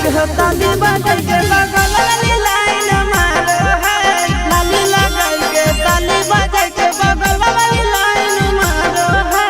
के ताली बजाई के बगल वाली लाइन मारो है। लाली लगाई के ताली बजाई के बगल वाली लाइन मारो है।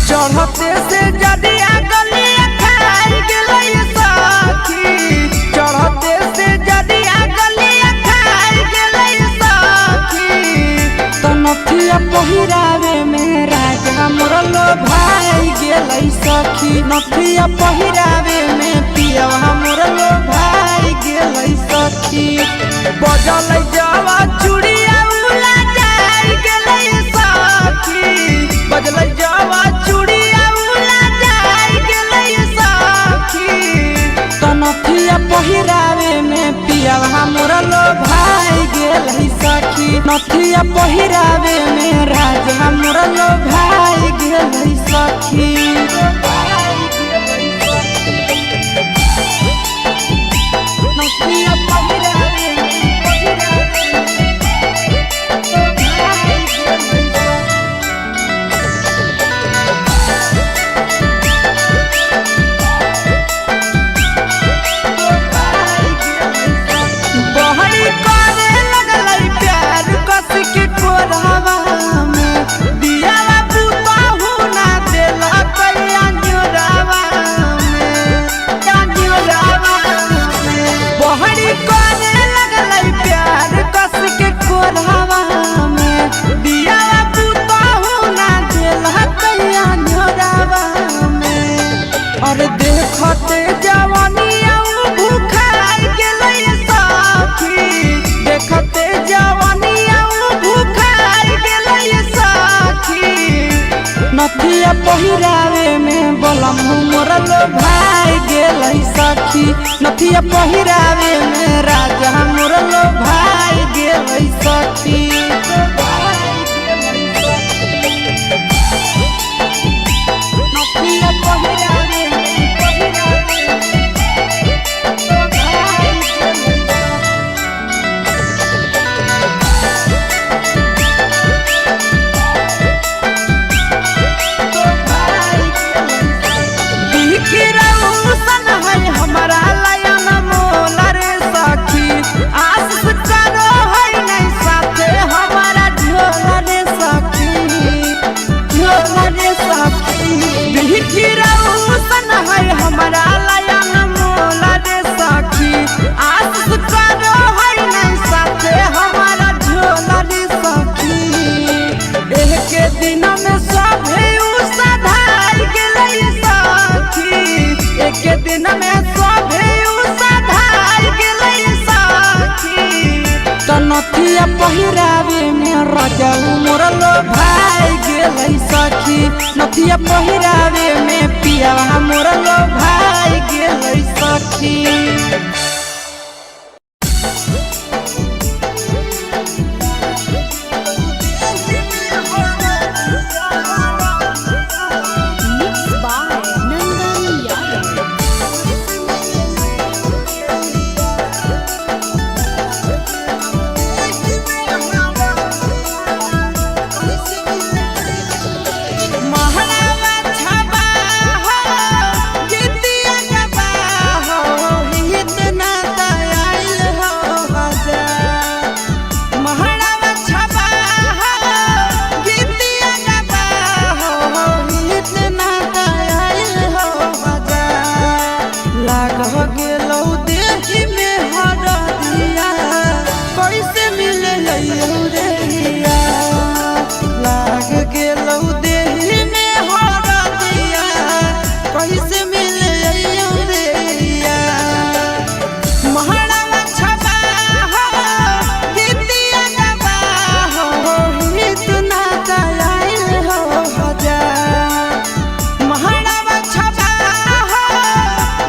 चढ़ते से जदिया गलिया खाई गेलै सखी। चढ़ते से जदिया गलिया खाई गेलै सखी। तनथिया पहिरावे में राजा मोरल भाई गेलै सखी। नथिया पहिरावे में पियवा मोरल भाई गेलै सखी। बजल जावा चूड़िया उला जाई गेलै सखी। बजल जावा चूड़िया उला जाई गेलै सखी। तनथिया पहिरावे में पियवा मोरल भाई गेलै सखी। नथिया पहिरावे में राजा मोरल भाई गेलै सखी। नथिया पहिरावे बहरी करे लगलै प्यार कस के कोरावा में। दियावा पुताहु ना देलक अंजुरावा में, अंजुरावा में। बहरी करे लगलै प्यार कस के कोरावा में। दियावा पुताहु ना देलक अंजुरावा में। अरे देखते जवानिया भूखाई गेलै सखी। देखते जवानिया भूखाई गेलै सखी। नथिया पहिरावे में बलम मोरल भाई गेलै सखी। नथिया पहिरावे में राजा मोरल भाई गेलै सखी। नथिया पहिरावे सन है हमारा लयन मोला रे सखी। आशीष करो है नहीं साथे हमारा झोला रे सखी, झोला रे सखी। सन है हमारा लयन मोला रे सखी। आशीष करो है नहीं साथे हमारा झोला रे सखी। एक दिन में सभे सधार गेलै सखी। एक दिन में सभे सधार गेलै सखी। तनथिया पहिरावे में राजा मोरल भाई गेलै सखी। नथिया पहिरावे में पियावा मोरल भाई गेलै सखी। Mixed by Nandan Yadav. महरावा छबा हो, गीतिया गबा हो,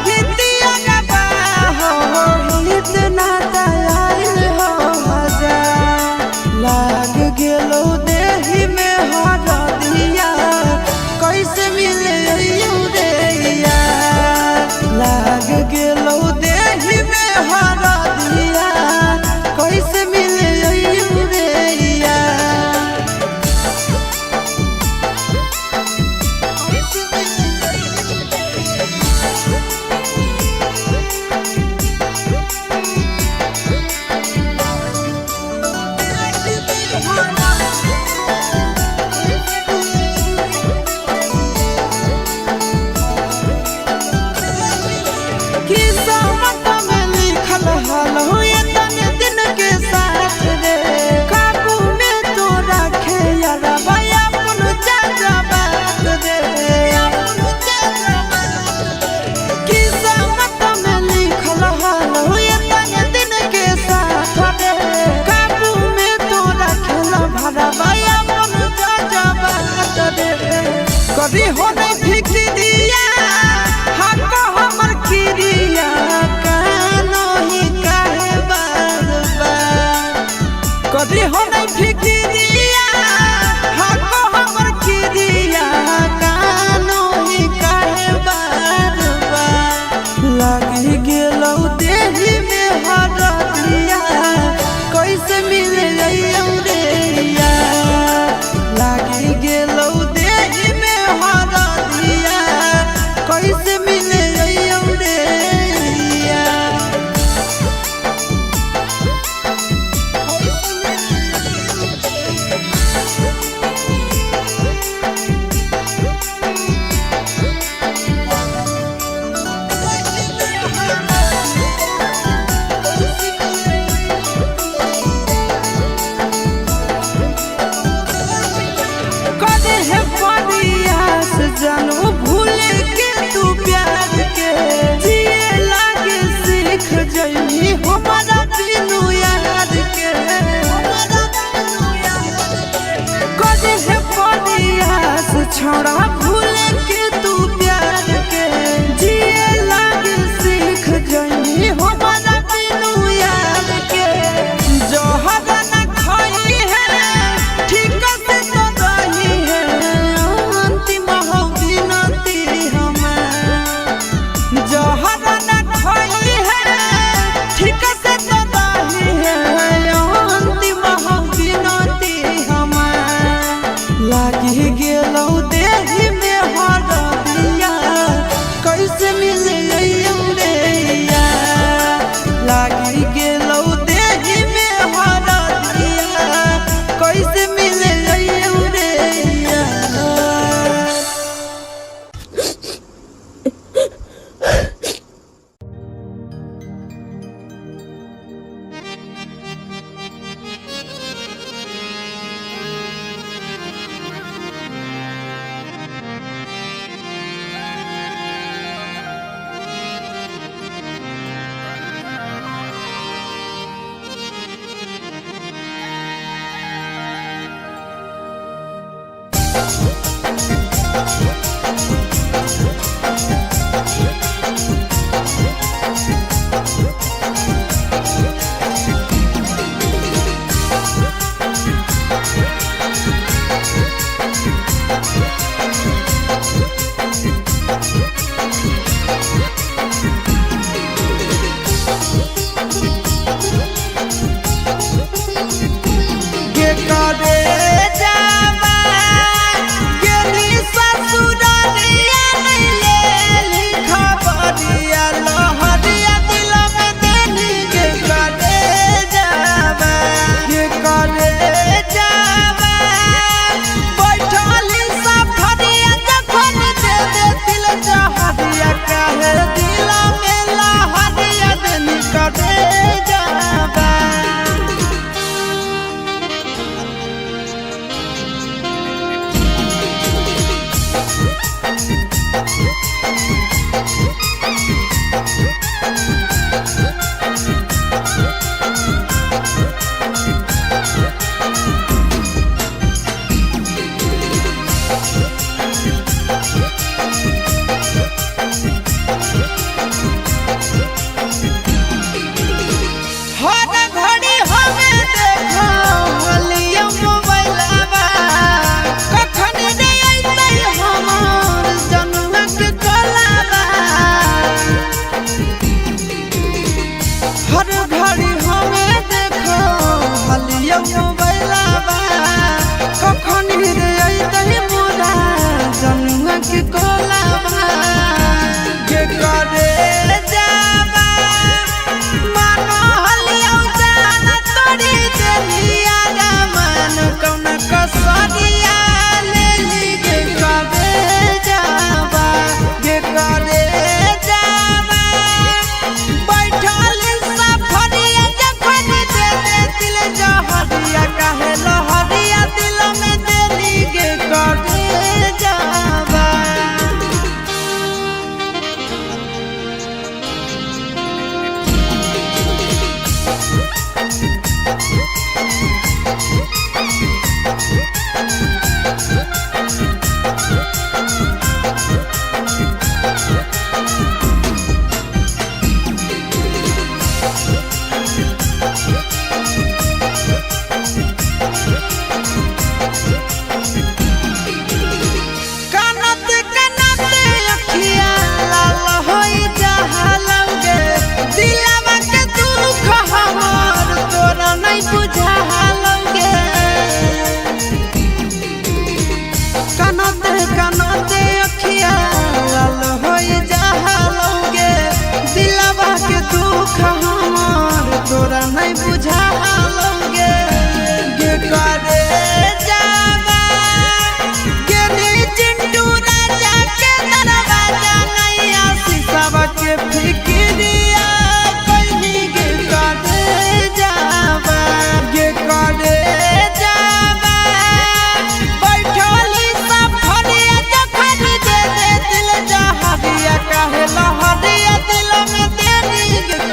हित करी हो नहीं फिक्रिया हको हमर क्रिया कानो ही काहे बार बार करी हो नहीं फिक्रिया हको हमर क्रिया कानो ही काहे बार बार लागी गेलौ देही में हरदिया कैसे मिले अइयौ रे यार लागी गेलौ देही में हरदिया कैसे मिले अइयौ रे यार। करे है प्रयास जानू भूल के तू प्यार के जिए लागे सीख जइनी हमारा बिनु यार के करे है प्रयास छोड़ा भूल के तू प्यार के जिए लागे सीख जइनी हमारा बिनु यार के जहर न खाई है ठीक से तो रही है अंतिम हो विनती हमार जहर न खाई है ठीक से तो रही है अंतिम हो विनती हमार लागी गेलौ देही में हरदिया कैसे मिले अइयौ रे यार लागी गेलौ देही में हरदिया कैसे मिले अइयौ रे यार। के करे जावा गेली ससुरालिया नहीं लेली खबरिया लहरिया दिल में देली के करे जावा के करे जावा बैठली सफरिया जखन दे दे दिल जहरिया काहे दिल में लहरिया देली करे जावा। हर घड़ी हमें देखो हलिया मोबाइलवा कखन रे अइतै हमर जन्मक कलावा हर घड़ी हमें देखो हलिया मोबाइलवा कखन रे अइतै मोरा जन्मक कलावा के करे जावा मानो हलियौ जान तोरी देलिया रामन कौन कसरिया लेली के करे जावा के करे जावा बैठल सफरिया जखन दे दे दिल जहरिया काहे लहरिया दिल में देली के करे जावा।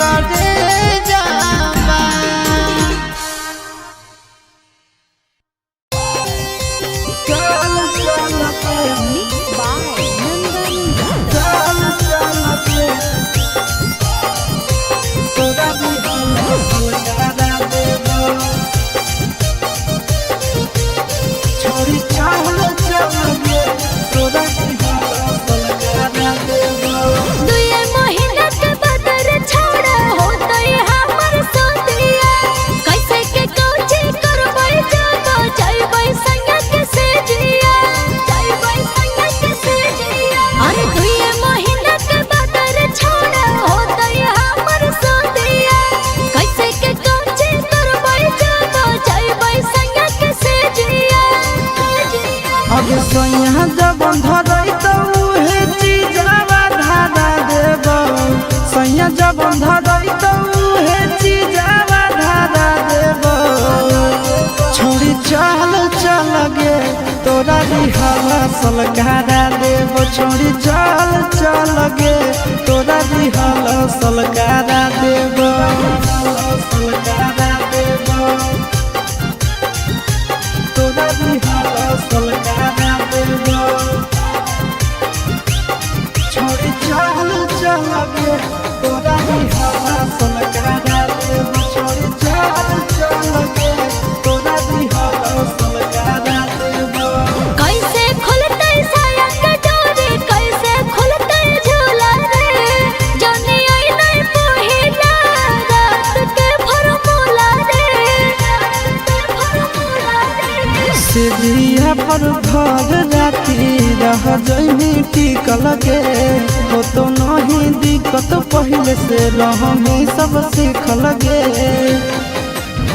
करे जाबा। चल चल के Mixed by Nandan Yadav. चल चल के तोरा बिहान सलकारा देबो। छोड़ी चल चल के तोरा बिहान सलकारा देबो। दुए महीना के बदर छोड़ा होतई हमर सोतिया, कैसे के कोची करबै जब जइबै संग के से जिया, जइबै संग के से जिया। अरे दुए महीना के बदर छोड़ा होतई हमर सोतिया, कैसे के कोची करबै जब जइबै संग के से जिया। अब सैया जब धरई त उहे चीजवा धारा देबो। सैया जब धरई त उहे चीजवा धारा देबो। छोड़ी चल चल गे तोरा रिहल सलकारा देबो। छोड़ी चल चल गे तोरा रिहल सलकारा देबो। सलकारा देबो तोरा बिहान सलकारा देबो। छोड़ी चल चल गे तोरा बिहान सलकारा देबो। छोड़ी चल चल गे तोरा बिहान सलकारा देबो। कैसे खुलतै साया के डोरी, कैसे खुलतै झूला रे, जानी आई नहीं पहिला रात के फरमूला रे, रात के फरमूला रे। सिरिया पर भर राती रह जइमी टिकल गे। हो तो नहीं दिक्कत पहले से रहमी सब सीखल गे।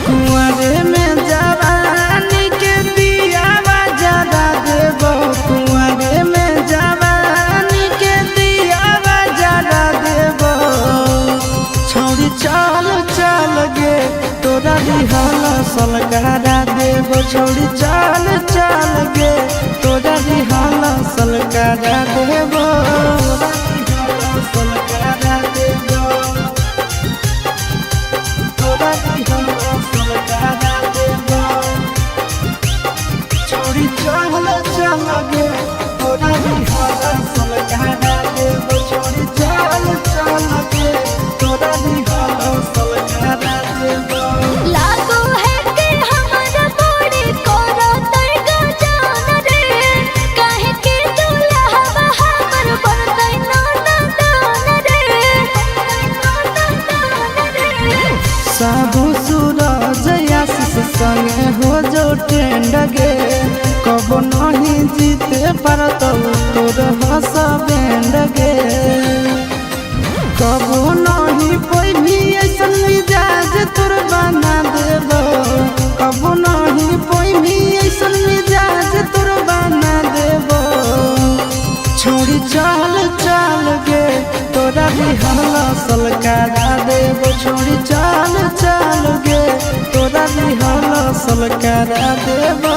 कुंवरे में जवानी के दियावा जरा देबो। कुंवरे में जवानी के दियावा जरा देबो। छोड़ी चल चल गे तोरा रिहल सलकारा देबो। छोड़ी चल चल गे तोरा रिहल सलकारा देबो। सलकारा देबो तोरा रिहल सलकारा देबो। छोड़ी चल चल गे तोरा रिहल सलकारा देबो। छोड़ी चल चल गे तोरा रिहल सलकारा देबो। लागो है कि हमर बड़ी करतै गजान रे, काहे के दुल्हवा हमर बनतै नाना दान रे, नाना दान रे। साबु सूरज आशीष संगे हो जो ट्रेंड गे। कब नहीं जीते पारतौ तोर हस बैंड गे। कब नहीं पैभी ऐसन मिजाज तोर बना देबो। कब नहीं पैभी ऐसन मिजाज तोर बना देबो। छोड़ी चल चल गे तोरा बिहान सलकारा देबो। छोड़ी चल चल गे तोरा बिहान सलकारा देबो।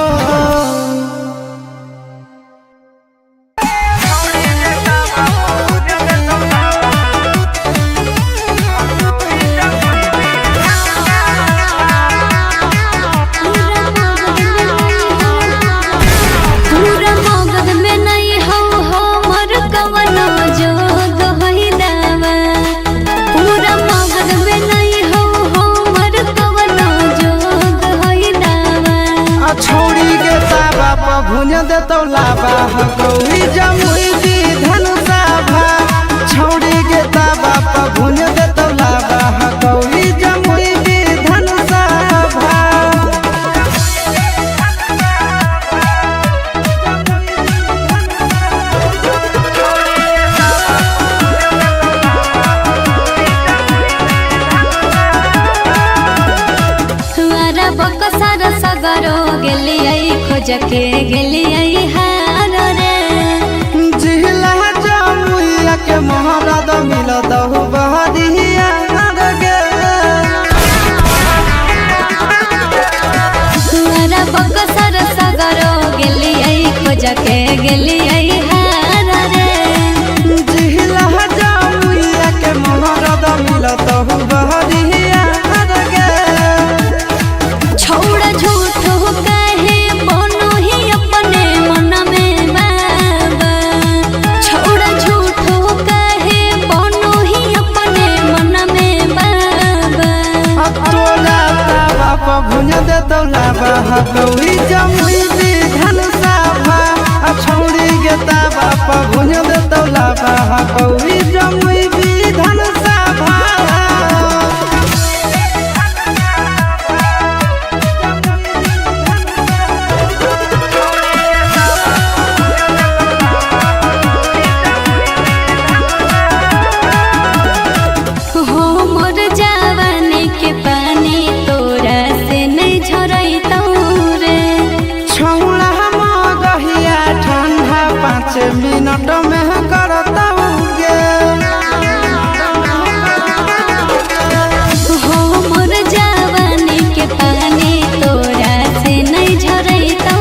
पूरा मगध में नहीं हो हमर कवनो जोग होई दावा। पूरा मगध में नहीं हो हमर कवनो जोग होई दावा। आ छोड़ी के ताबा पर भुन देतौ लाबा हकौड़ी जमुई दी धन साभा। छोड़ी के ताबा पर भुन देतौ लाबा हकौड़ी जमुई दी धन साभा। हमारा बकसर सगरो गेलियै खोज के गेलियै हार रे। जिला जमुइया के मोहरा मिलत हो बहरिया गे। हमारा बकसर सगरो गेलियै खोज के गेलियै हार रे। जिला जमुइया के मोहरा मिलत हो हकौड़ी जमुई विधान सभा। आ छौड़ी गे ताबा पर भुज देतौ लाबा हकौड़ी जमुई विधान सभा। हो मोर जवानी के पानी तोरा से नहीं झरैतौ रे। छौड़ा मगहिया ठंडा 5 मिनट में करतौ गे। हो मोर जवानी के पानी तोरा से नहीं झरैतौ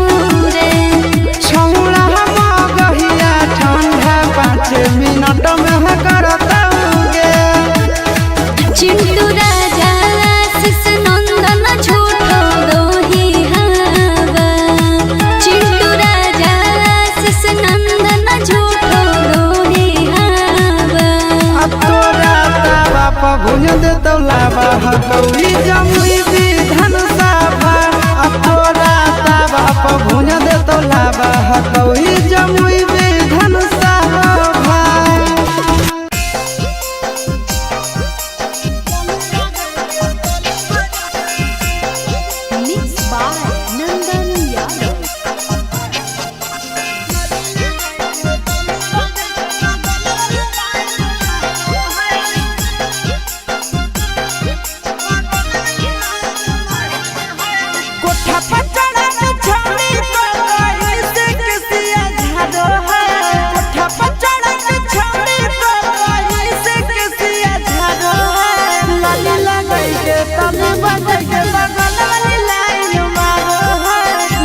रे। छौड़ा मगहिया ठंडा 5 मिनट में करतौ गे। चिंटू राजा आशीष नंदन झूठो दोही हवा। चिंटू राजा आशीष नंदन झूठो दोही हवा। आ तोरा तावा पर भुज देतौ लाबा हकौड़ी जमुई विधान सभा। आ तोरा तावा पर भुज देतौ लाबा हकौड़ी Jamui Vidhan Sabha. Mixed by Nandan Yadav. कोठा पर चढ़ा के छौड़ी को कहीं से किसिया झाड़ो है। कोठा पर चढ़ा के छौड़ी को कहीं से किसिया झाड़ो है। लाली लगाई के तने बजाई के बगल वाली लाइन मारो है।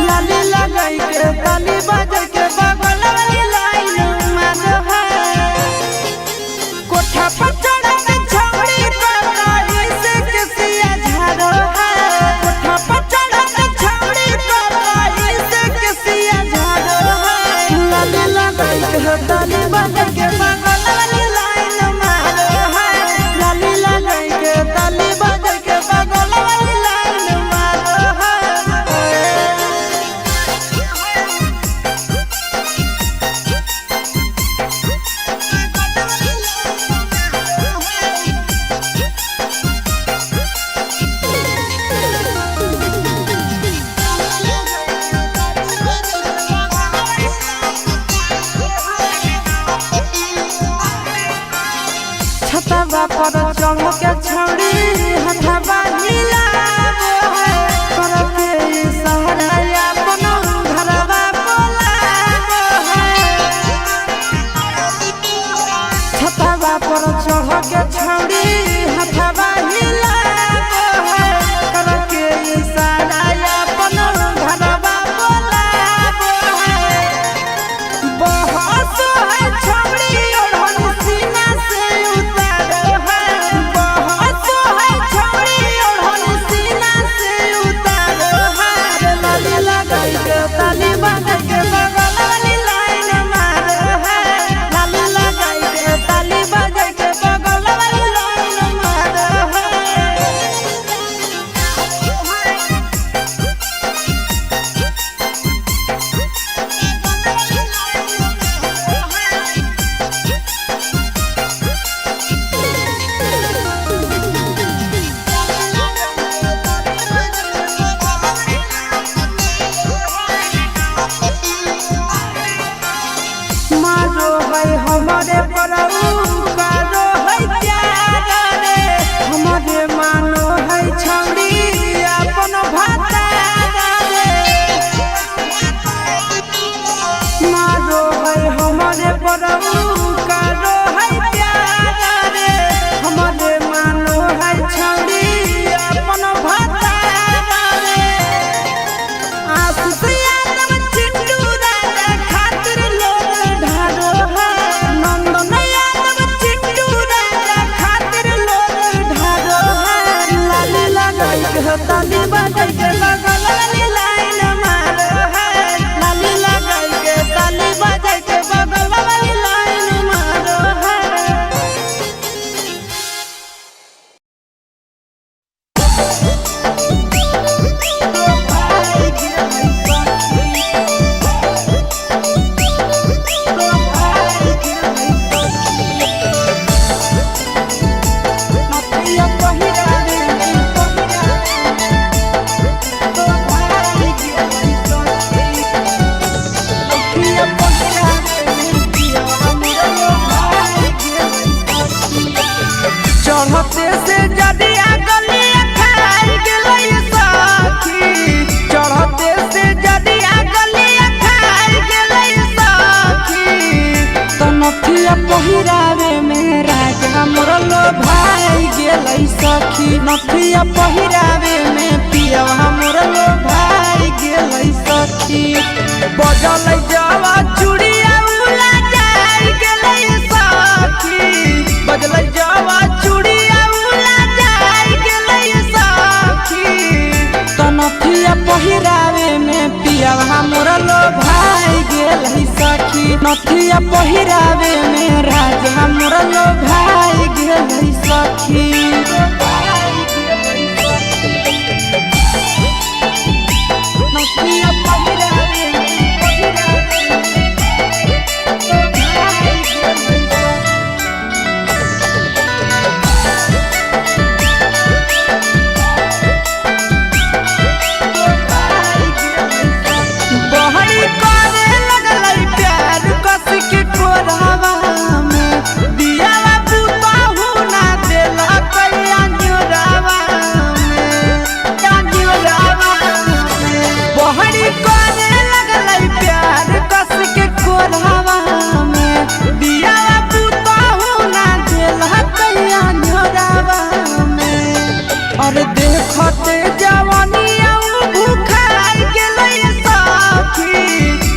लाली लगाई के तने बजाई के बगल वाली लाइन मारो है। कोठा पर चढ़ा के छौड़ी को कहीं से किसिया झाड़ो है। कोठा पर चढ़ा के छौड़ी को कहीं से किसिया झाड़ो है। लाली लगाई के ताली बजा के बगल वाली लाइन मारो है। लाली लगाई के ताली बजा के बगल वाली लाइन मारो है। छतवा पर चढ़ के छौड़ी हथवा हिलाबो है। करके इशारा अपन घरवा बोलाबो है। छतवा पर चढ़ के छौड़ी हथवा हिलाबो है। करके इशारा अपन घरवा बोलाबो है। बहस है छौड़ी ओढ़न सीना से उतारो है। बहस है छौड़ी ओढ़न सीना से उतारो है। लाली लगाई के ताली बजा के बगल वाली लाइन मारो है। लाली लगाई के ताली बजा के बगल वाली लाइन नथिया पहिरावे में पियवा मोर लो भाई गेलै सखी। बजल जावा चूड़िया उला जाई गेलै सखी। बजल जावा चूड़िया उला जाई गेलै सखी। तनथिया पहिरावे में पियवा मोर लो भाई गेलै सखी। नथिया पहिरावे में राजा मोर लो भाई गेलै सखी। नथिया पहिरावे पहिरावे लो भाई गेलै सखी। बहरी करे लगलै प्यार कस के कोरावा में। दियावा पुताहु ना देलक अंजुरावा में, अंजुरावा में। बहरी करे लगलै प्यार कस के कोरावा में। दियावा पुताहु ना देलक अंजुरावा में। और देखते जवानिया भूखाई गेलै सखी।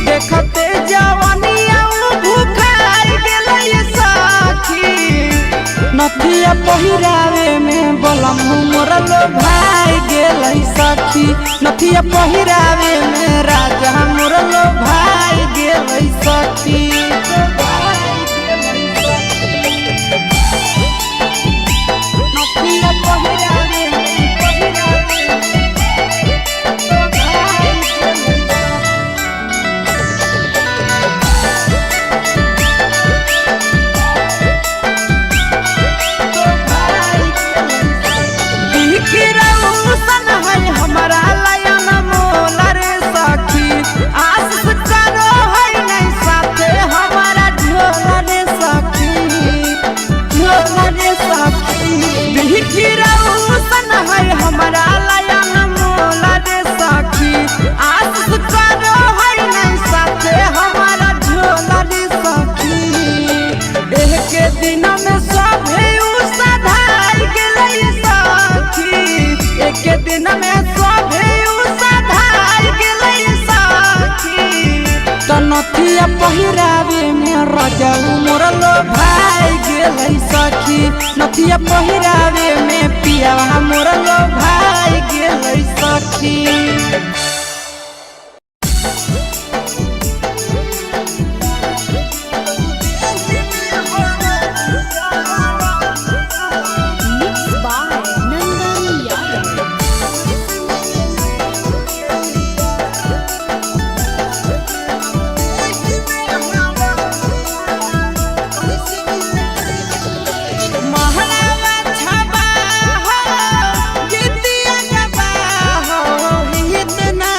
देखते जवानिया भूखाई गेलै सखी। नथिया पहिरावे में बलम मोर लो भाई गेलै सखी। नथिया पहिरावे में राजा मोर लो भाई गेलै सखी। नथिया पहिरावे पहिरावे लो भाई गेलै सखी। सन है हमारा लयन मोला रे सखी। आशीष करो है नहीं साथे हमारा ढोला रे सखी, ढोला रे सखी। सन है हमारा लयन मोला रे सखी। आशीष करो है नहीं साथे हमारा ढोला रे सखी। एक दिन में सभे सधाई गेलै सखी। एक दिन में सभे सधाई गेलै सखी। तनथिया पहिरावे में राजा मोर लो भाई गेलै सखी। नथिया पहिरावे में पियावा मोर लो भाई गेलै सखी। Mixed by Nandan Yadav. महलावा छबा हो, गीतिया गबा हो, हित ना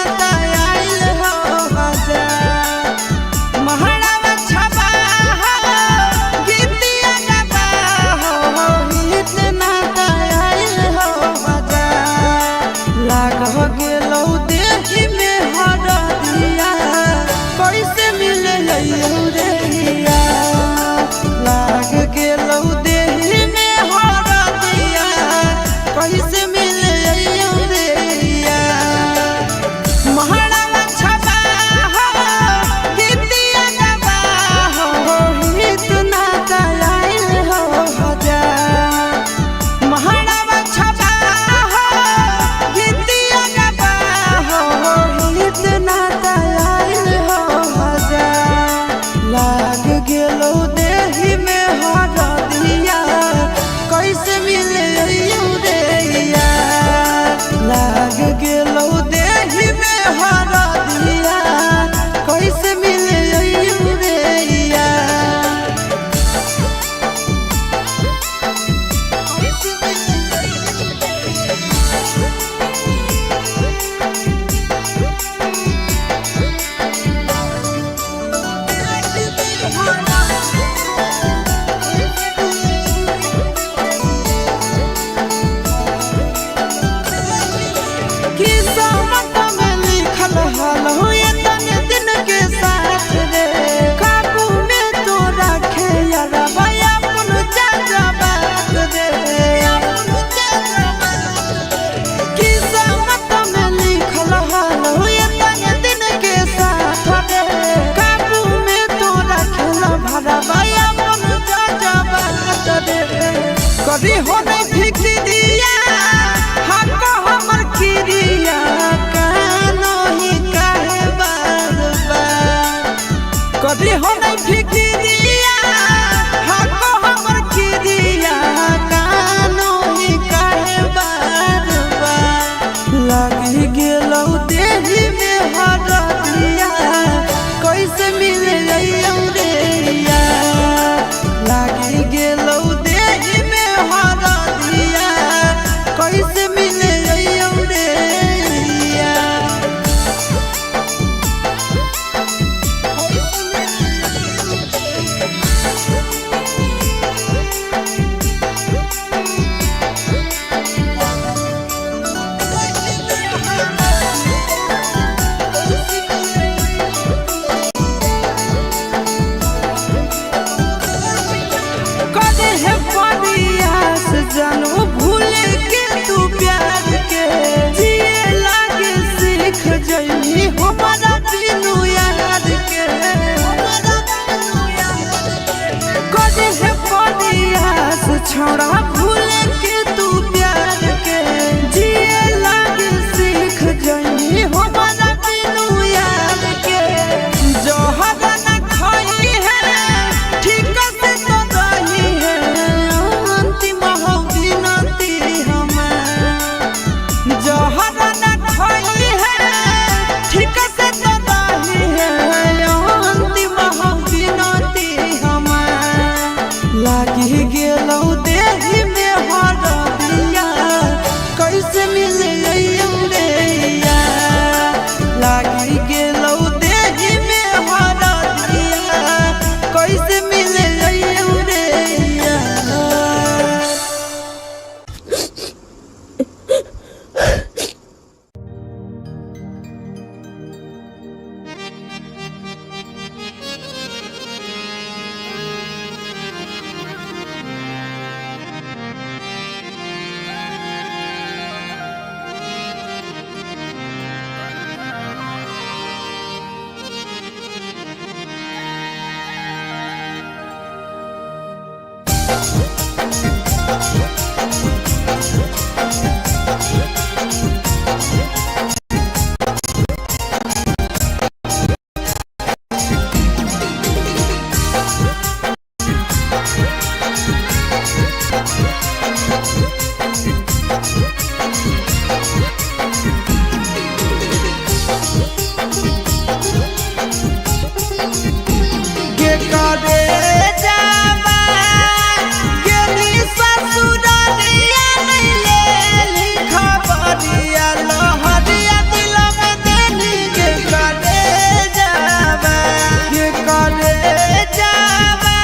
कभी हो नहीं फिक्रिया हको हमर क्रिया कानो ही काहे बार बार। कभी हो नहीं फिक्रिया हको हमर क्रिया कानो ही काहे बार बार। लागी गेलौ देही में हरदिया कैसे मिले अइयौ रे यार। लागी गेलौ देही में हरदिया कैसे मिले अइयौ रे यार। करे है प्रयास जानू भूल के तू प्यार के जिए लागे सीख जइनी हमारा बिनु यार के। करे है प्रयास छोड़ा भूल के तू प्यार के जिए लागे सीख जइनी हमारा बिनु यार के। जोहर न खाई है ठीक से तो रही है अंतिम हो विनती हमार। जहर न खाई है ठीक से तो रही है अंतिम हो विनती हमार। लागी गेलौ देही में हरदिया कैसे मिले अइयौ रे यार। लागी गेलौ देही में हरदिया कैसे मिले अइयौ रे यार। के करे जावा गेली ससुरालिया नहीं लेली खबरिया लहरिया दिल में देली। के करे जावा के करे जावा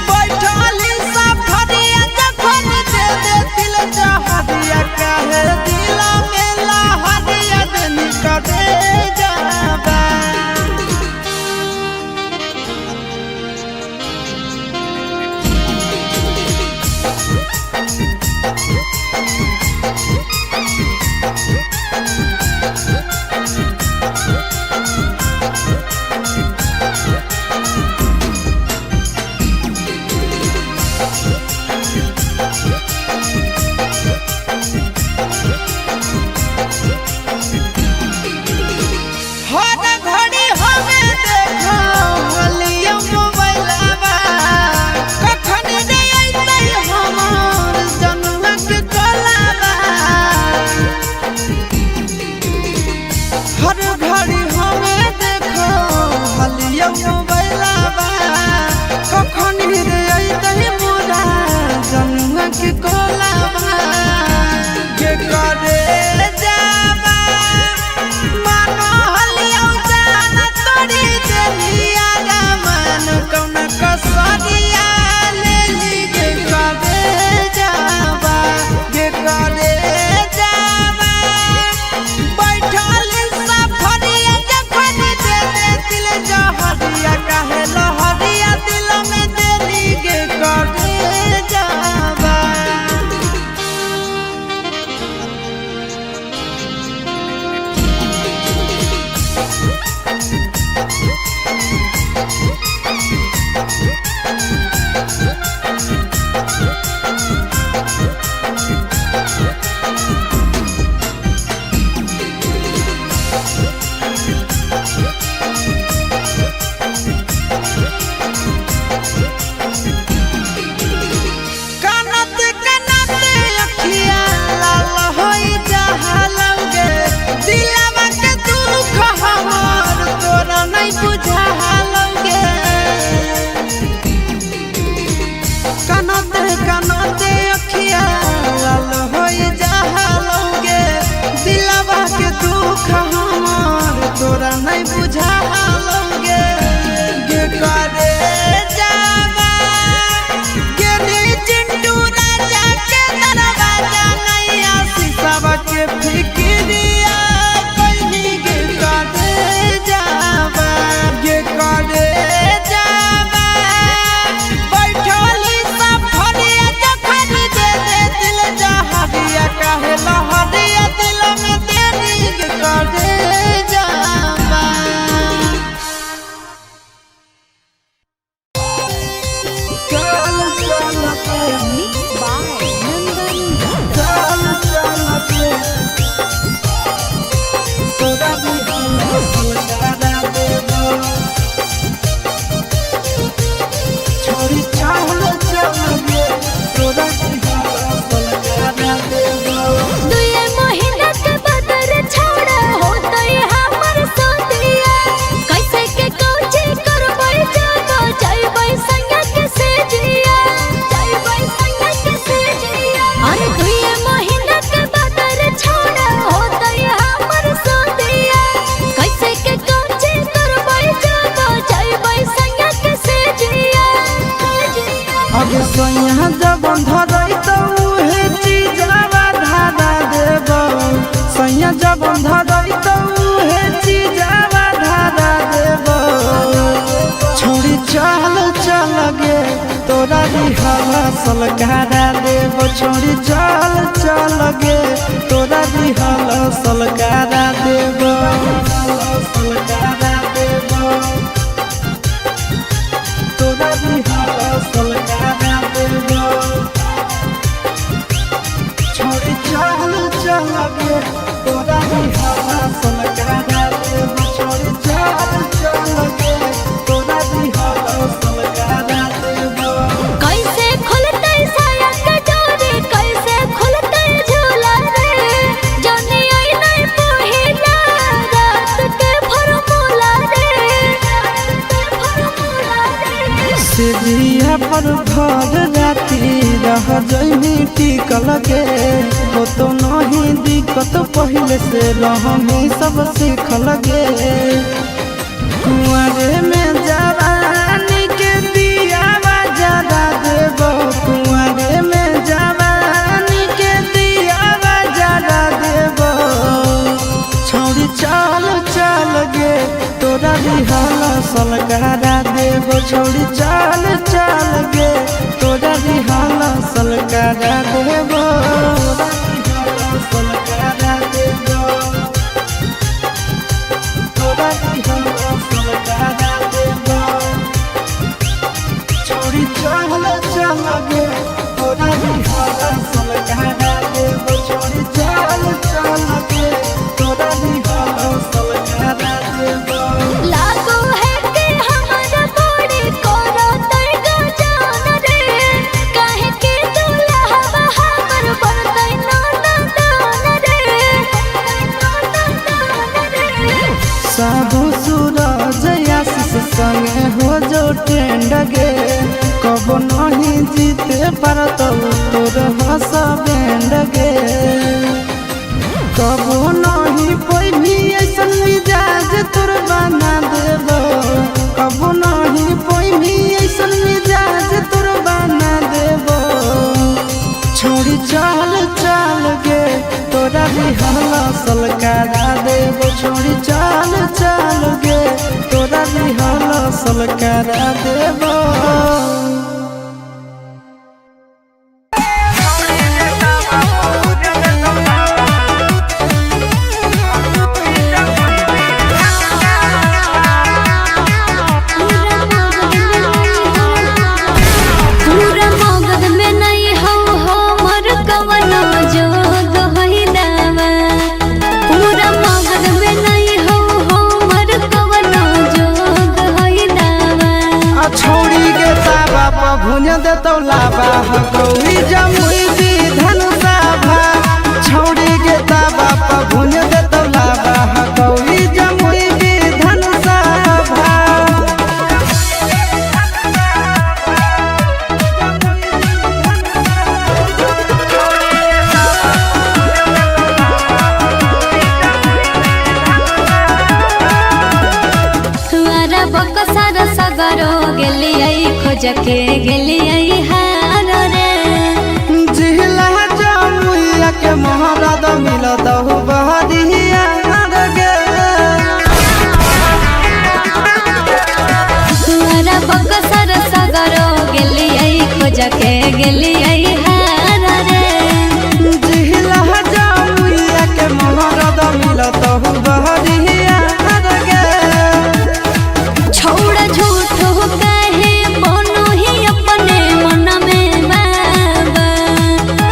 बैठली सफरिया जखन दे दे दिल जहरिया काहे दिल में लहरिया देनी करे जावा। हर घड़ी हमें देखो हलिया मोबाइलवा कखन रे अइतै हमर जन्मक कलावा। हर घड़ी हमें देखो हलिया मोबाइलवा कखन रे अइतै मोरा जन्मक कलावा। के करे जावा मानो हलियौ जान तोड़ी देलिया मन कौन कसरिया लेली। के करे जावा के करे जावा बैठल सफरिया जखन दे दे दिल जहरिया काहे लहरिया दिल में देली। के करे जावा। सलकारा देबो। छोड़ी चल चल गे तोरा रिहल सलकारा देबो, सलकारा देबो, तोरा रिहल सलकारा देबो। छोड़ी चल चल गे तोरा रिहल सलकारा देबो। छोड़ी चल चल गे तोरा रिहल सलकारा देबो। कैसे खुलतै साया के डोरी, कैसे खुलतै झूला रे, जानी आई नहीं पहिला रात के फरमूला रे, रात के फरमूला रे। सिरिया पर भर राती रह जइनी टिकल गे, हो तो नहीं दिक्कत पहले से रहमी सब सीखल गे। कुंवरे में जवानी के दियावा जरा देबो, कुंवरे में जवानी के दियावा जरा देबो। छौड़ी चल चल गे तोरा रिहल सलकारा देबो। छौड़ी चल चल गे तोरा रिहल सलकारा देबो, सलकारा देबो, तोरा रिहल सलकारा देबो। छौड़ी चल चल गे तोरा रिहल सलकारा देबो। छौड़ी चल चल गे तोरा रिहल सलकारा देबो। लागो है कि हमर बड़ी करतै गजान रे, काहे के दुल्हवा हमर बनतै ननदान रे, ननदान रे। साबु सूरज आशीष संगे हो जो ट्रेंड गे, कब नहीं जीते पारत तोर हस बैंड गे। कबो नहीं पैभी ऐसन मिजाज तोर बना देबो, कबो नहीं पैभी ऐसन मिजाज तोर बना देबो। छोड़ी चल चल गे तोरा रिहल सलकारा देबो। छोड़ी चल चल गे तोरा रिहल सलकारा देबो। पूरा मगध में नहीं हो हमर कवनो जोग होई दावा, पूरा मगध में नहीं हो हमर कवनो जोग होई दावा। आ छौड़ी के ताबा पर भुन देतौ लाबा, हकौड़ी जमुई विधन साभा। छौड़ी के ताबा पर भुन देतौ लाबा, हकौड़ी जमुई विधन साभा। तुअरा बकसर सगरो गेलियै खोज के गेलियै हार रे, जिला जमुइया के मोहरद मिलत हो बहरिया गे। तुअरा बकसर सगरो गेलियै खोज के गेलियै हार रे, जिला जमुइया के मोहरद मिलत हो बहरिया गे। छोड़ा झूठ कहे बनो ही अपने मन में बाबा,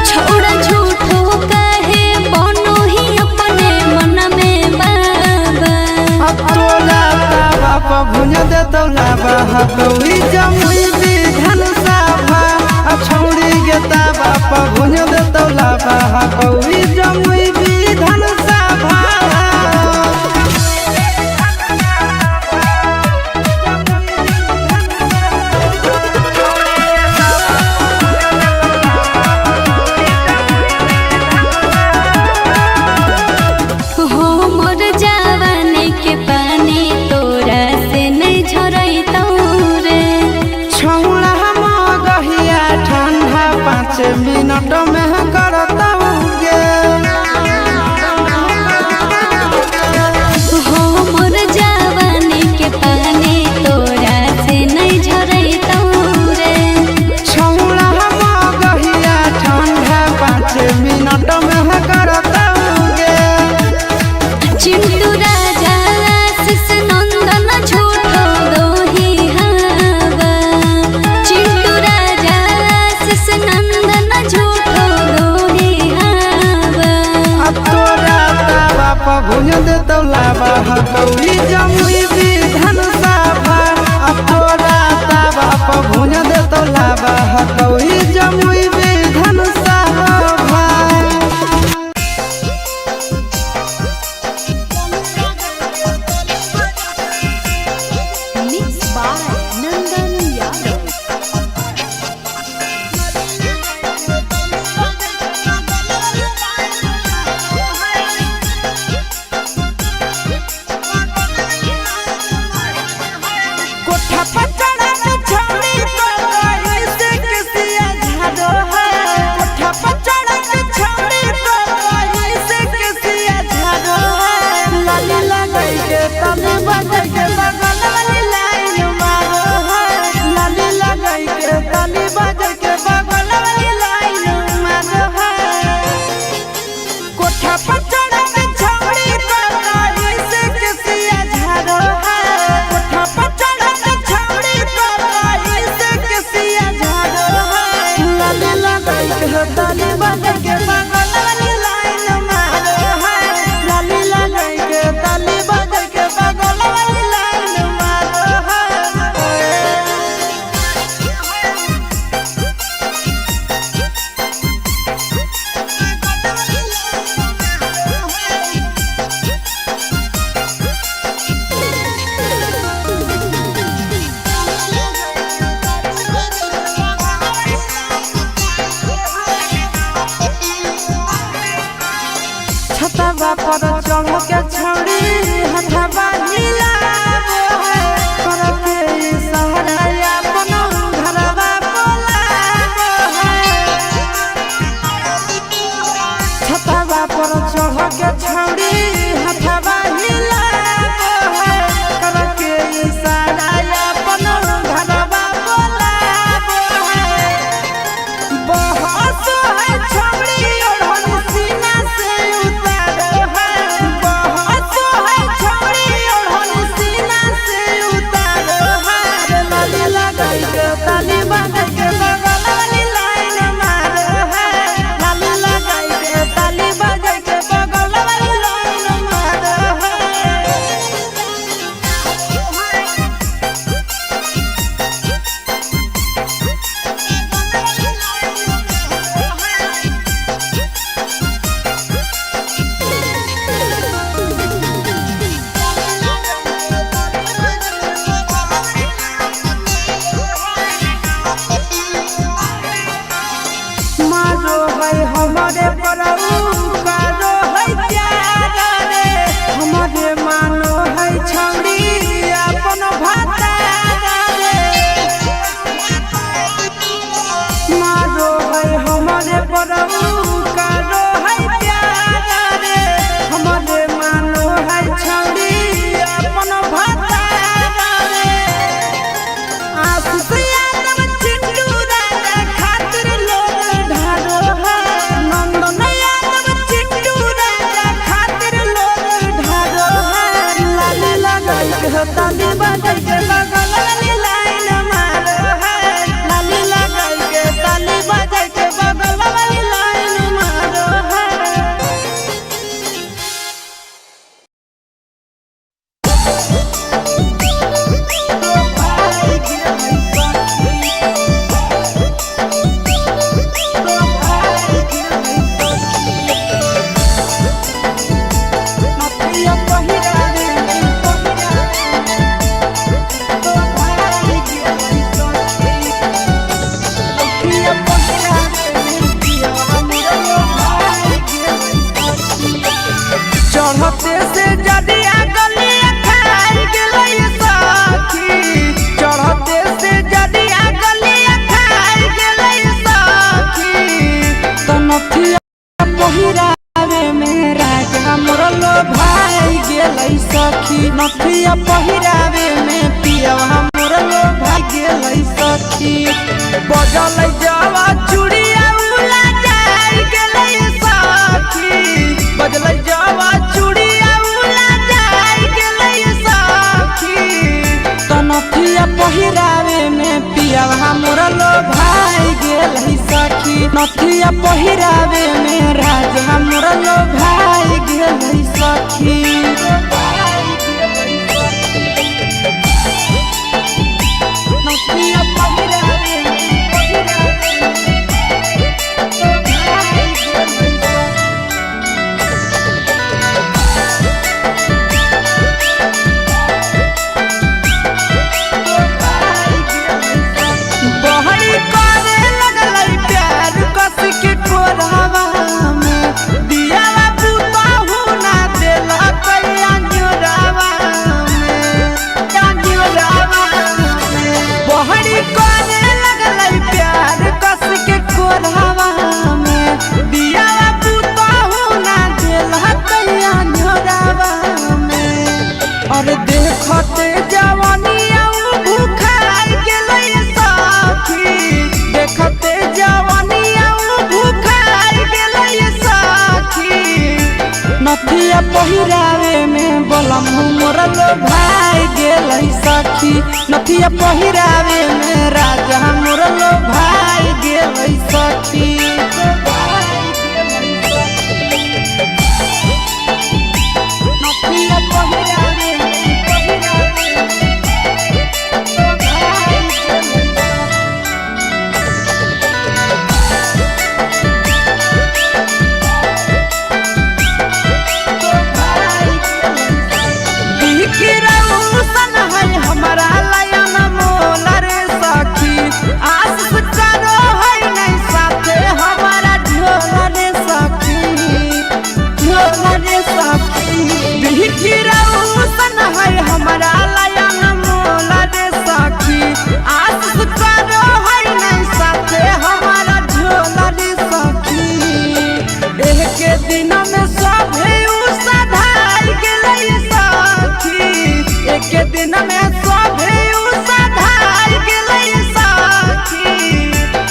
छोड़ा झूठ कहे बनो ही अपने मन में बाबा। अब तोला तावा पर भुन देतौ लाबा, हकौड़ी जमुई विधन साभा। अब छौड़ी के तावा पर भुन देतौ लाबा, हकौड़ी जमुई विधन साभा। हो मोर जवानी के पानी तोरा से नहीं झरैतौ रे, छौड़ा मगहिया ठंडा 5 मिनट में करतौ गे। हो मोर जवानी के पानी तोरा से नहीं झरैतौ रे, छौड़ा झूठो दोहे आवा। अब तोरा तावा पर भुज देतौ लावा हकौड़ी जमुई विधान सभा। अब तोरा तावा पर भुज देतौ लावा हकौड़ी Jamui Vidhan Sabha. Mix by Nandan Yadav. कोठा पर चढ़ा के छौड़ी तो वही से किसिया झाड़ो है। कोठा पर चढ़ा के छौड़ी तो वही से किसिया झाड़ो है। लाली लगाई के तने बजाई के बगल वाली लाइन मारो है। लाली लगाई के तने बजाई के बगल वाली लाइन मारो है। कोठा पर चढ़ा के छौड़ी तो वही से किसिया झाड़ो है। कोठा पर चढ़ा के छौड़ी तो वही से किसिया झाड़ो है। लाली लगाई के ताली बजाई के बगल वाली लाइन मारो है। लाली लगाई के ताली बजाई के बगल वाली लाइन मारो है। छतवा पर चढ़ के छौड़ी हथवा हिलाबो है। कर के इशारा अपन घरवा बोलाबो है। छतवा पर चढ़ के छौड़ी हथवा हिलाबो है। कर के इशारा अपन घरवा बोलाबो है। बहस है छौड़ी ओढ़न सीना से उतारो है। बहस है छौड़ी ओढ़न सीना से उतारो है। लाली लगाई के ताली बजाई के बगल वाली लाइन मारो है। लाली लगाई के ताली बजाई के बगल वाली लाइन मारो है। मारो है हमारे परऊ कारो है प्यार रे। हमारे मानो है छौड़ी अपन भातार रे। मारो है हमारे परऊ कारो है प्यार रे। हमारे मानो है छौड़ी अपन भातार रे। आशीष यादव चिंटू राजा खातिर लोग ढारो है। नंदन यादव चिंटू राजा खातिर लोग ढारो है। लाली लगाई के ताली बजाई के बगल वाली लाइन मारो है। लाली लगाई के ताली बजाई के बगल वाली लाइन मारो है। चढ़ते से जदिया गलिया खाई गेलै सखी। चढ़ते से जदिया गलिया खाई गेलै सखी। तनथिया पहिरावे में राजा मोरलो भाई गेलै सखी। नथिया पहिरावे में पियवा मोरलो भाई गेलै सखी। बजलै जवा चूड़िया उला जाई गेलै सखी। बजलै जवा चूड़िया उला जाई गेलै सखी। तनथिया पहिरावे में पियवा मोरलो भाई गेलै सखी। नथिया पहिरावे में राजा मोर लो भाई गेलै सखी। नथिया पहिरावे पहिरावे लो भाई गेलै सखी। बहरी करे लगलै प्यार कस के कोरावा में, दियावा पुतहु ना देलक अंजोरावा में, अंजोरावा में। बहरी करे लगलै प्यार कस के कोरावा में, दियावा पुतहु ना देलक अंजोरावा में। और देखते जवानिया भूखार गेलै सखी, देखते जवानिया भूखार गेलै सखी। नथिया पहिरावे में बलम मोर लो भाई गेलै सखी। नथिया पहिरावे में राजा मोर लो भाई गेलै सखी। नथिया पहिरावे पहिरावे लो भाई गेलै सखी। सन है हमारा लयन मोल रे सखी, आस करो है नहीं साथे हमारा झोल रे सखी, झोल रे सखी। सन है हमारा लयन मोल रे सखी, आस करो है नहीं साथे हमारा झोल रे सखी। एक दिन में सभे सधार गेलै सखी, एक दिन में सभे सधार गेलै सखी।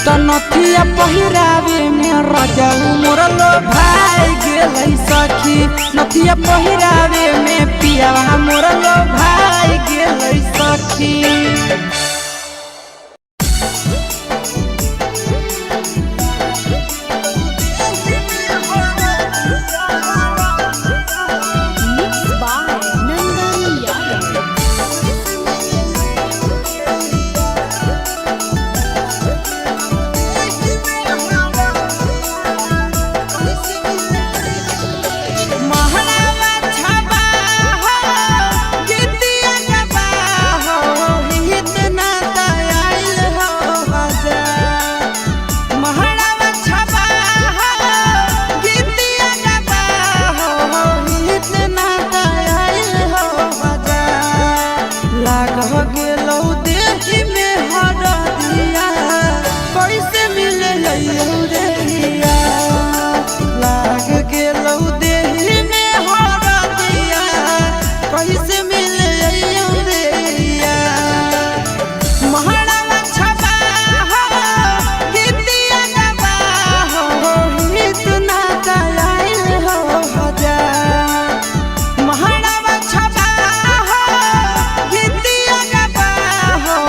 त नथिया पहिरावे में राजा मोर लो भाई गेलै सखी। नथिया पहिरावे में पियावा मोर लो भाई गेलै सखी। Mixed by Nandan Yadav. महलावा छबा हो, गीतिया गबा हो, इतना दयाल हो बाजार। महलावा छबा हो, गीतिया गबा हो, इतना दयाल हो बाजार। लाग गेलौ देहि में हरदिया, कैसे मिले रे हिया। लाग गेलौ देहि में हरदिया, कैसे मिले रे हिया। महलावा छबा हो, गीतिया गबा हो, इतना दयाल हो हजार। महलावा छबा हो, गीतिया गबा हो,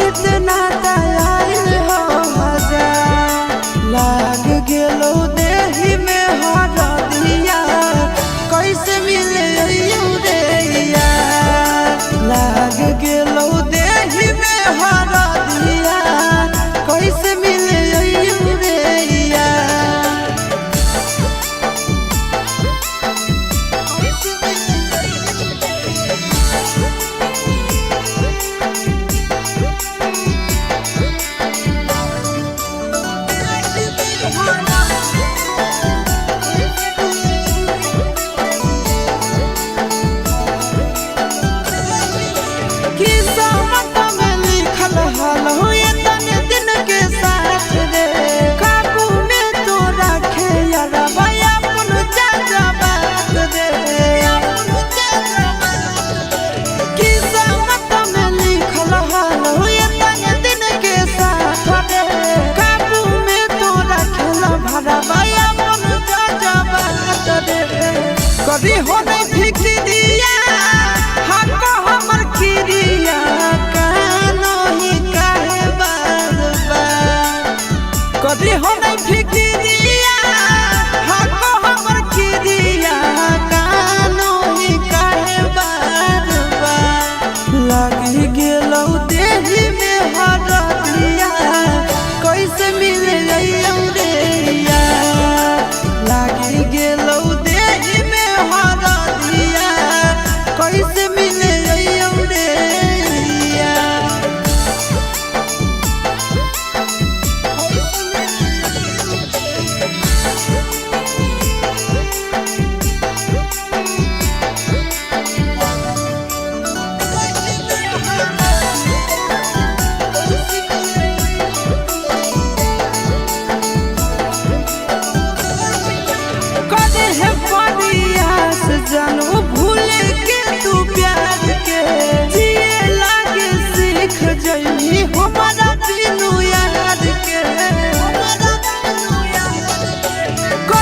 इतना दयाल हो हजार। लाग गेलौ देहि में हरदिया, कैसे मिले रे लाग गेलौ देहि में हरदिया, कैसे मिले रे। किस्मत में लिखल हल एतने दिन के साथ रे, काबू में तो रखे यारबा अपन चाचा बात रे। किस्मत में लिखल हल एतने दिन के साथ रे, काबू में तो रखेल भरबा अपन चाचा बात रे। कभी हो नहीं फिक्रिया हक हमर किरिया, कानो ही काहे बार बार। कभी हो नहीं फिक्रिया।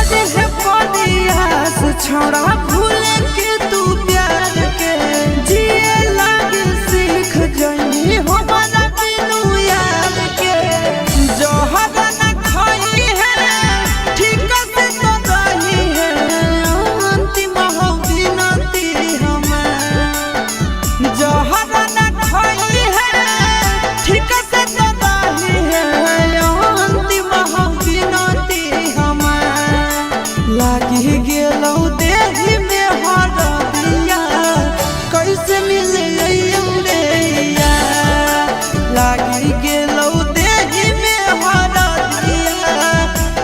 करे है प्रयास छोड़ा भूल के तू प्यार के जिए लागे सीख जई हमारा बिनु यार के। जहर न खाई है ठीक से तो रही है अंतिम हो विनती हमार। जहर न खाई है ठीक से तो रही है अंतिम हो विनती हमार। लागी गेलौ देहि में हरदिया कैसे मिले रे यार। लागी गेलौ देहि में हरदिया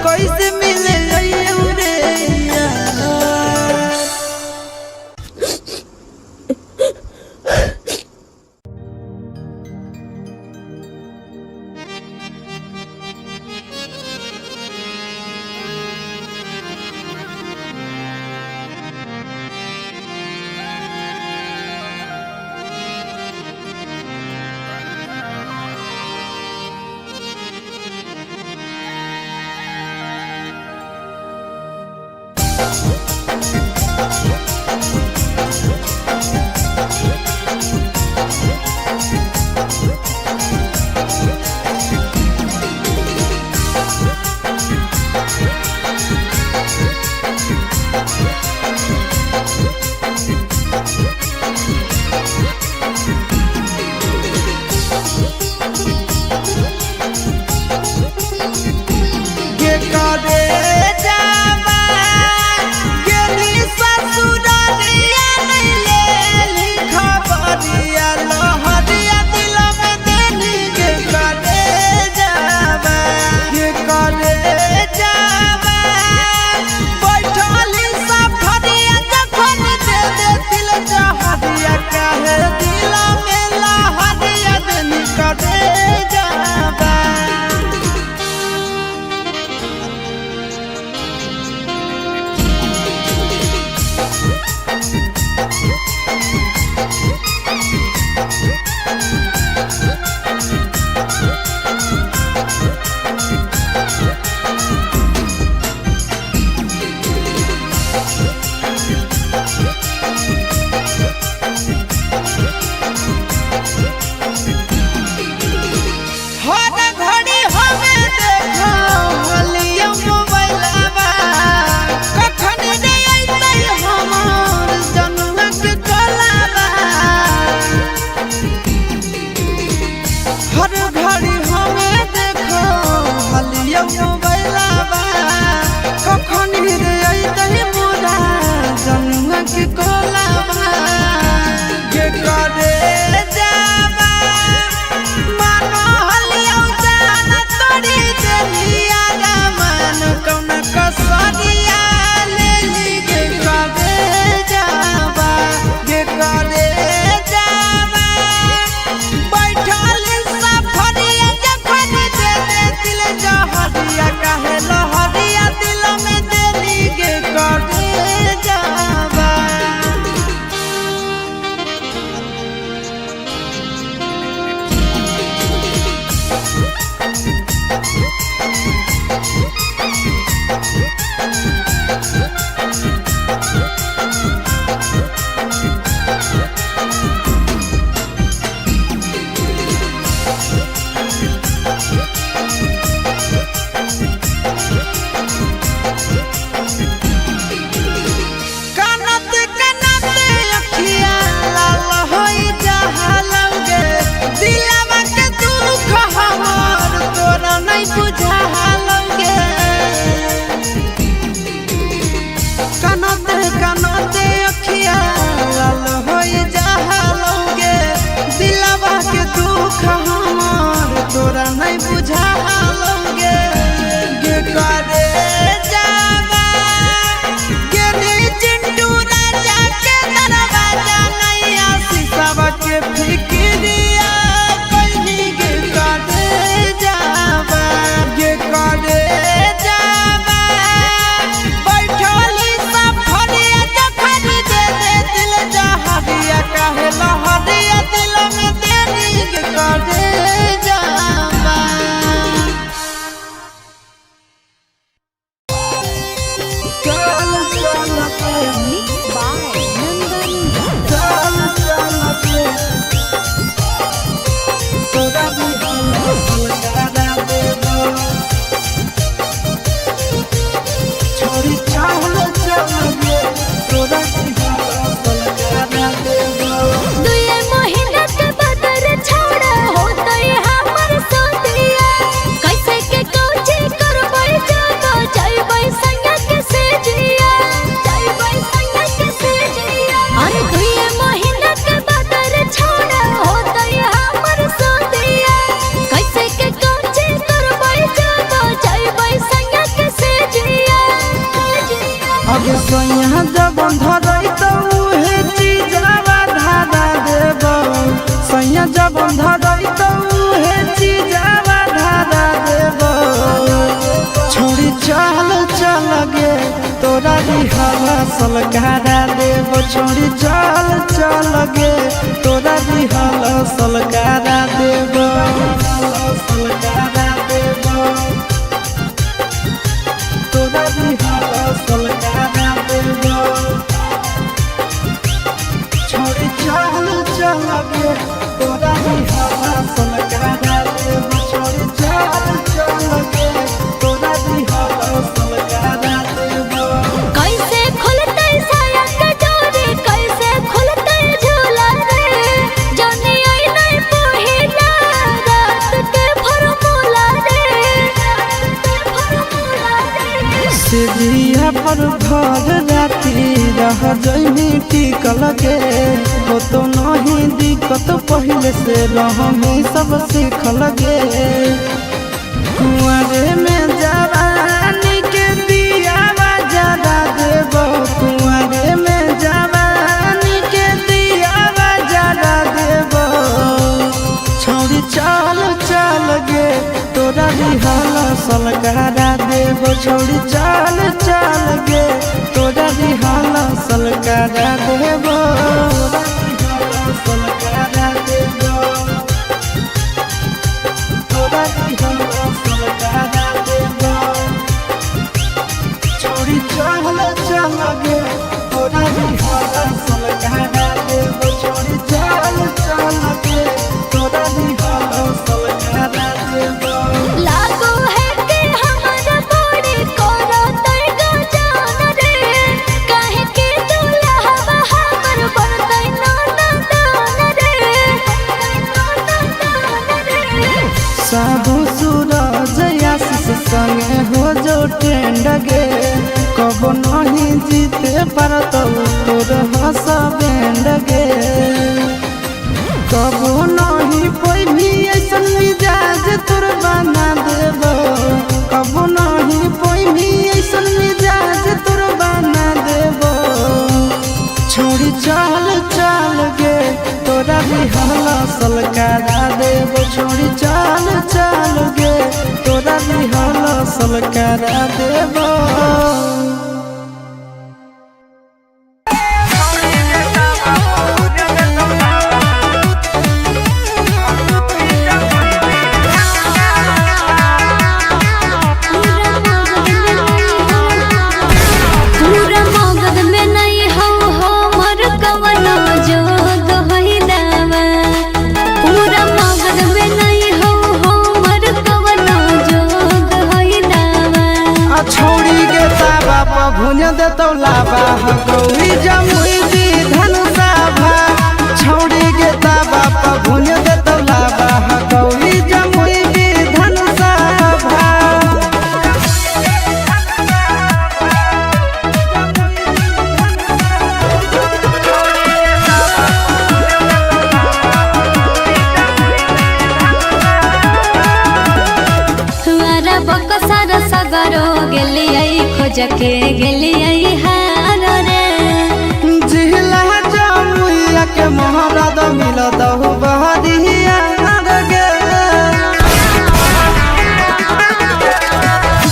कैसे मिले रे यार। के करे जावा के अब सैया जब धरई तो उहे चीजवा धारा देब। सैया जब धरई तो उहे चीजवा धारा देब। छोड़ी चल चल गे तोरा रिहल सलकारा देब। छोड़ी चल चल गे तोरा रिहल सलकारा देब। सलकारा देब तोरा रिहल सलकारा देब। छोड़ी चल चल गे तोरा रिहल सलकारा देब। छोड़ी चल चल गे तोरा रिहल सलकारा देब। कैसे खुलतै साया के डोरी, कैसे खुलतै झोला रे, जानी आई नहीं पहिला रात के फरमूला रे, रात के फरमूला रे। सिजिया पर भर राती रह जइमी टिकल गे। हो तो नहीं दिक्कत पहले से रहमी सब सीखल गे। कुंवरे में जवानी के दियावा जरा देब। कुंवरे में जवानी के दियावा जरा देब। छौड़ी चल चल गे तोरा रिहल सलकारा देब। छौड़ी चल चल गे तोरा रिहल सलकारा देब। सलकारा देब तोरा रिहल सलकारा देब। छौड़ी चल चल गे तोरा रिहल सलकारा देब। छौड़ी चल चल गे तोरा रिहल सलकारा देब। लागो है कि हमर बड़ी करतै गजान रे, काहे के दुल्हवा हमर बनतै ननदान रे, ननदान रे। साबु सूरज आशीष संगे हो जो ट्रेंड गे। कबो नहीं जीते पारतौ तोर हस बैंड गे। कबो नहीं पैभी ऐसन मिजाज तोर बना देब। कबो नहीं पैभी ऐसन मिजाज तोर बना देब। छोड़ी चल चल गे तोरा रिहल सलकारा देब। छोड़ी चल चल गे तोरा रिहल सलकारा देब। पूरा मगध में नहीं हो हमर कवनो जोग होई दावा। पूरा मगध में नहीं हो हमर कवनो जोग होई दावा। आ छौड़ी के ताबा पर भुन देतौ लाबा हकौड़ी जमुई दी धन साभा। छौड़ी के ताबा पर भुन देतौ लाबा हकौड़ी जमुई दी धन साभा। हमारा बकसर सगरो गेलियै खोज के गेलियै हार रे। जिला जमुइया के मोहरद मिलत हो बहरिया गे।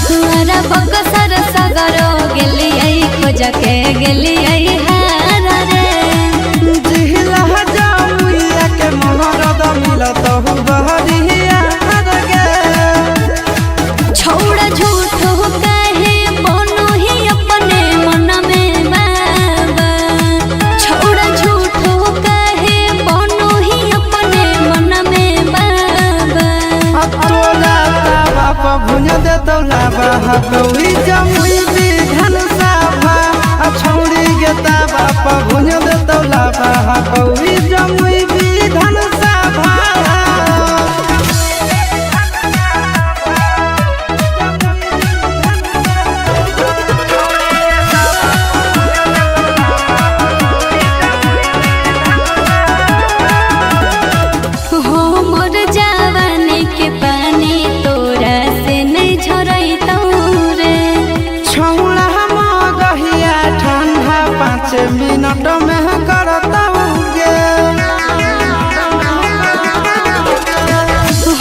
हमारा बकसर सगरो गेलियै खोज के गेलियै हार रे। जिला जमुइया के मोहरद मिलत हो बहरिया गे। छोड़ा झूठ हो काहे बनो ही अपने मन में बाबा। छोड़ा झूठ हो काहे बनो ही अपने मन में बाबा। तोला ताबा पर भुन देतौ लाबा हकौड़ी जमुई विधन साभा। आ छौड़ी गे 5 मिनट में करता गे।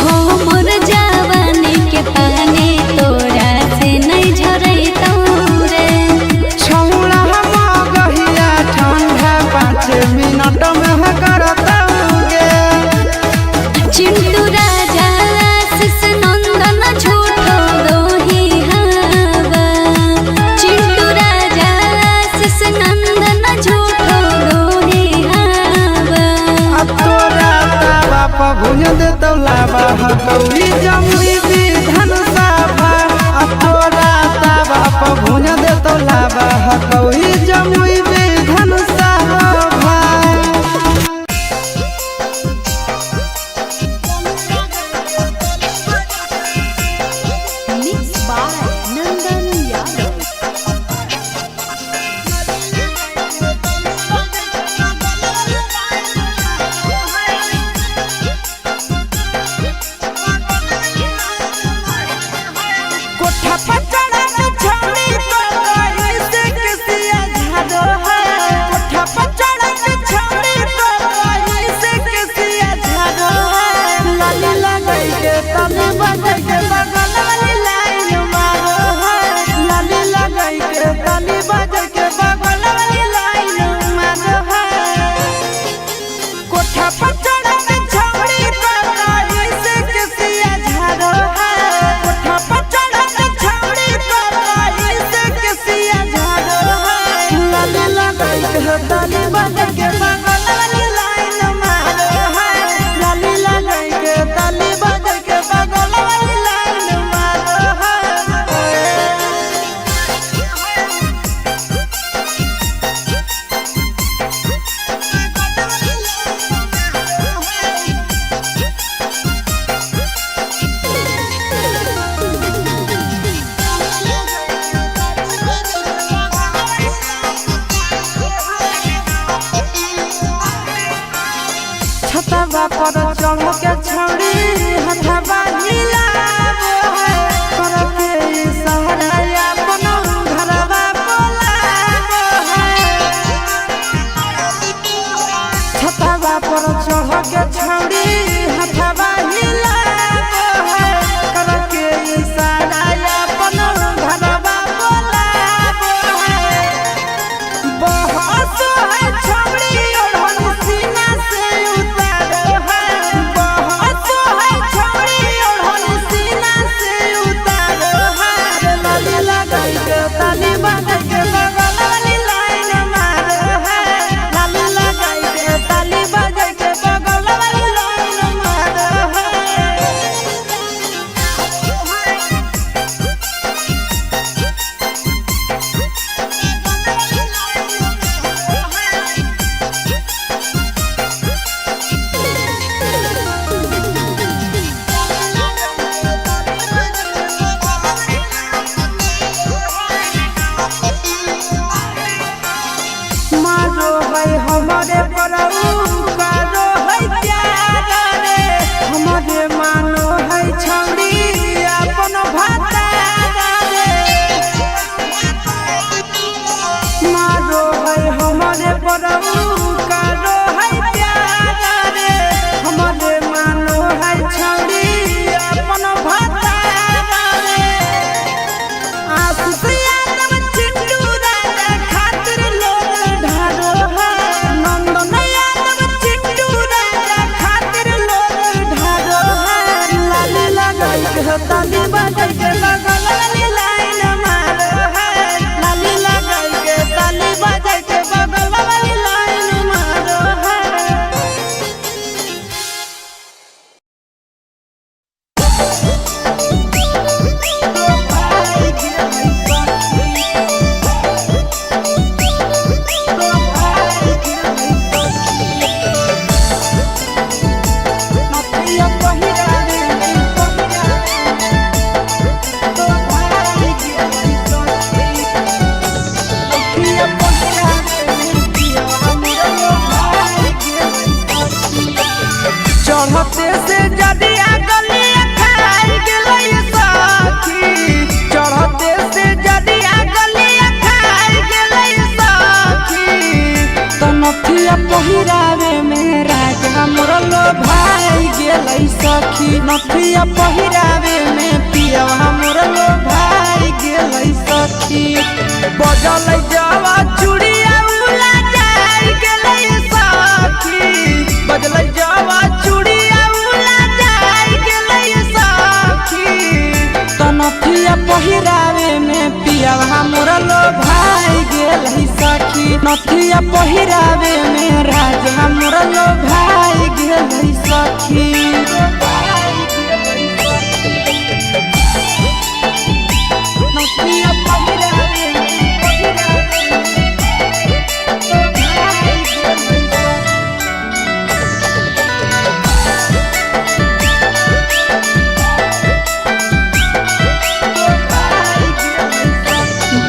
हो मोर जवानी के पानी तोरा से नहीं झरैतौ रे। छौड़ा मगहिया ठंडा 5 मिनट में करता गे। चिंटू राजा आशीष नंदन झूठो दोही हवा। चिंटू राजा आशीष नंदन झूठो दोही हवा। आ तोरा तावा पर भुज देतौ लावा हकौड़ी जमुई विधान सभा। आ तोरा तावा पर भुज देतौ लावा हकौड़ी Jamui Vidhan Sabha. Mix by Nandan Yadav. कोठा पर चढ़ा के छौड़ी तो वही से किसिया झाड़ो है। कोठा पर चढ़ा के छौड़ी तो वही से किसिया झाड़ो है। लाली लगाई के तने बजै के बगल वाली लाइन मारो है। लाली लगाई के तने बजै के बगल वाली लाइन मारो है। कोठा पर चढ़ा के छौड़ी तो वही से किसिया झाड़ो है। कोठा पर चढ़ा के छौड़ी तो वही से किसिया झाड़ो है। लाली लगाई के ताली बजा के बगल वाली लाइन मारो है। लाली लगाई के ताली बजा के बगल वाली लाइन मारो है। छतवा पर चढ़ के छौड़ी हथवा हिलाबो है। कर के इशारा अपन घरवा बोलाबो है। छतवा पर चढ़ के छौड़ी हथवा हिलाबो है। कर के इशारा अपन घरवा बोलाबो है। बहस है छौड़ी ओढ़न सीना से उतारो है। बहस सखी। नथिया पहिरावे में पियावा मोर लो भाई गेलै सखी। बजल जावा चूड़िया उला जाई गेलै सखी। बजल जावा चूड़िया उला जाई गेलै सखी। तनथिया पहिरावे में पियावा मोर लो भाई गेलै सखी। नथिया पहिरावे में राजा मोर लो भाई गेलै सखी। नथिया पहिरावे में पहिरावे में भाई गेलै सखी।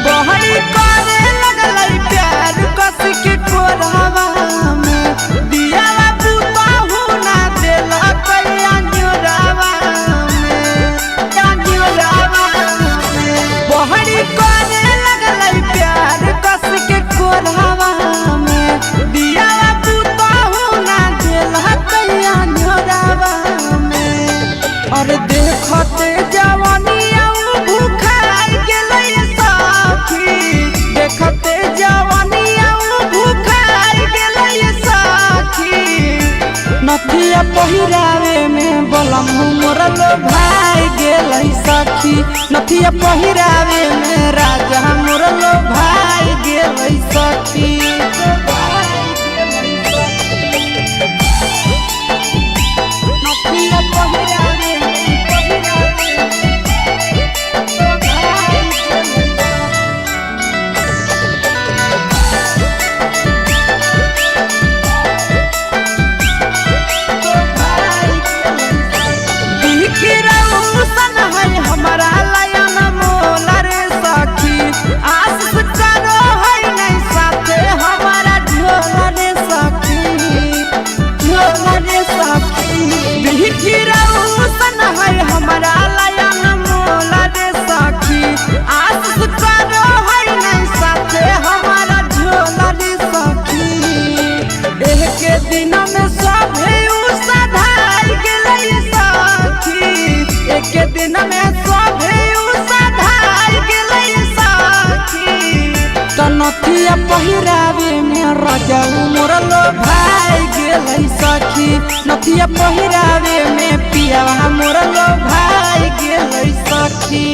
बहरी करे लगलै प्यार कस के कोरावा में। दियावा पुताहु ना देलक अंजोरावा में, अंजोरावा में। बहरी करे लगलै प्यार कस के कोरावा में। दियावा पुताहु ना देलक अंजोरावा में। अरे देखते जवानिया भूखाई गेलै सखी। देखते जवानिया भूखाई गेलै सखी। नथिया पहिरावे में बलम मोर लो भाई गेलै सखी। नथिया पहिरावे में राजा मोर लो भाई गेलै सखी। नथिया पहिरावे में पहिरावे में भाई गेलै सखी। सन है हमारा लयन मोला रे सखी। आशीष करो है नहीं साथे हमारा ढोला रे सखी, ढोला रे सखी। सन है हमारा लयन मोला रे सखी। आशीष करो है नहीं साथे हमारा ढोला रे सखी। एक दिन में सभे सधाई गेलै सखी। एक दिन में सभे सधाई गेलै सखी। तनथिया पहिरावे में राजा मोर लो भाई गेलै सखी। नथिया पहिरावे में पियावा मोर लो भाई गेलै सखी।